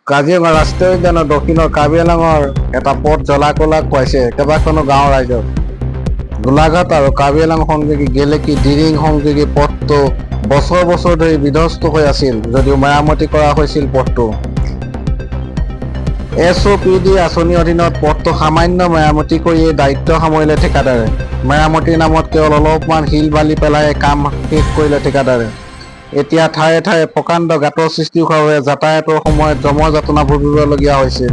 কাজিৰঙা ৰাষ্ট্ৰীয় উদ্যানৰ দক্ষিণৰ কাৰ্বি আংলঙৰ এটা পথ জ্বলা কলা খুৱাইছে কেইবাখনো গাঁৱৰ ৰাইজক। গোলাঘাট আৰু কাৰ্বি আংলং সংযোগী গেলেকী দিৰিং সংযোগী পথটো বছৰ বছৰ ধৰি বিধ্বস্ত হৈ আছিল যদিও মেৰামতি কৰা হৈছিল পথটো। এছ অ' পি ডি আঁচনিৰ অধীনত পথটো সামান্য মেৰামতি কৰিয়েই দায়িত্ব সামৰিলে ঠিকাদাৰে। মেৰামতিৰ নামত কেৱল অলপমান শিল বালি পেলাই কাম শেষ কৰিলে ঠিকাদাৰে। এতিয়া ঠায়ে ঠায়ে প্ৰকাণ্ড গাঁতৰ সৃষ্টি হোৱাৰ বাবে যাতায়াতৰ সময়ত যমৰ যাতনা ভুগিবলগীয়া হৈছে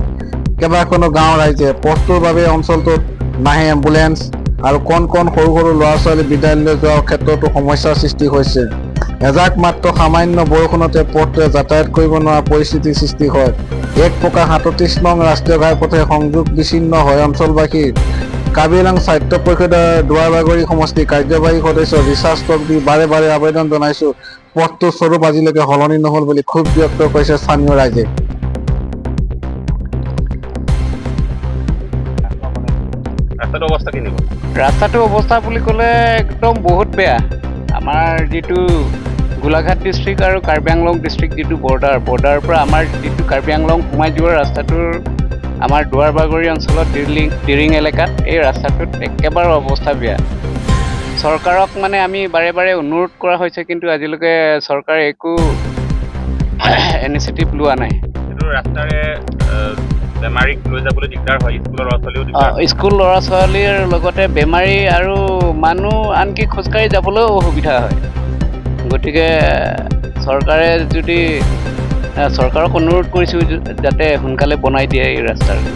কেইবাখনো গাঁৱৰ ৰাইজে। পথটোৰ বাবে অঞ্চলটোত নাহে এম্বুলেন্স আৰু কণ কণ সৰু সৰু ল'ৰা ছোৱালী বিদ্যালয়লৈ যোৱাৰ ক্ষেত্ৰতো সমস্যাৰ সৃষ্টি হৈছে। এজাক মাত্ৰ সামান্য বৰষুণতে পথটোৱে যাতায়াত কৰিব নোৱাৰা পৰিস্থিতিৰ সৃষ্টি হয়। এক প্ৰকাৰ 37 নং ৰাষ্ট্ৰীয় ঘাইপথে সংযোগ বিচ্ছিন্ন হয় অঞ্চলবাসীৰ। কাৰ্বি আংলং স্বায়ত্ত পৰিষদৰ দুৱাৰবাগৰি সমষ্টিৰ কাৰ্যবাহী সদস্য ৰিচাৰ্ড টকবি বাৰে বাৰে আবেদন জনাইছো, পথটোৰ স্বৰূপ আজিলৈকে সলনি নহল বুলি ক্ষোভ ব্যক্ত কৰিছে স্থানীয় ৰাইজে। ৰাস্তাটোৰ অৱস্থা কেনেকুৱা? ৰাস্তাটোৰ অৱস্থা বুলি ক'লে একদম বহুত বেয়া। আমাৰ যিটো গোলাঘাট ডিষ্ট্ৰিক্ট আৰু কাৰ্বি আংলং ডিষ্ট্ৰিক্ট যিটো বৰ্ডাৰ, বৰ্ডাৰৰ পৰা আমাৰ যিটো কাৰ্বি আংলং সোমাই যোৱা ৰাস্তাটোৰ আমাৰ দুৱাৰবাগৰি অঞ্চলত দিৰিং এলেকাত এই ৰাস্তাটোত একেবাৰে অৱস্থা বেয়া। চৰকাৰক মানে আমি বাৰে বাৰে অনুৰোধ কৰা হৈছে, কিন্তু আজিলৈকে চৰকাৰে একো ইনিচিয়েটিভ লোৱা নাই। এইটো ৰাস্তাৰে বেমাৰীক লৈ যাবলৈ দিগদাৰ হয়, স্কুলৰ ল'ৰা ছোৱালীও দিগদাৰ হয়। স্কুল ল'ৰা ছোৱালীৰ লগতে বেমাৰী আৰু মানুহ আনকি খোজকাঢ়ি যাবলৈও অসুবিধা হয়। গতিকে চৰকাৰে যদি চৰকাৰক অনুৰোধ কৰিছোঁ যাতে সোনকালে বনাই দিয়ে এই ৰাস্তাটো।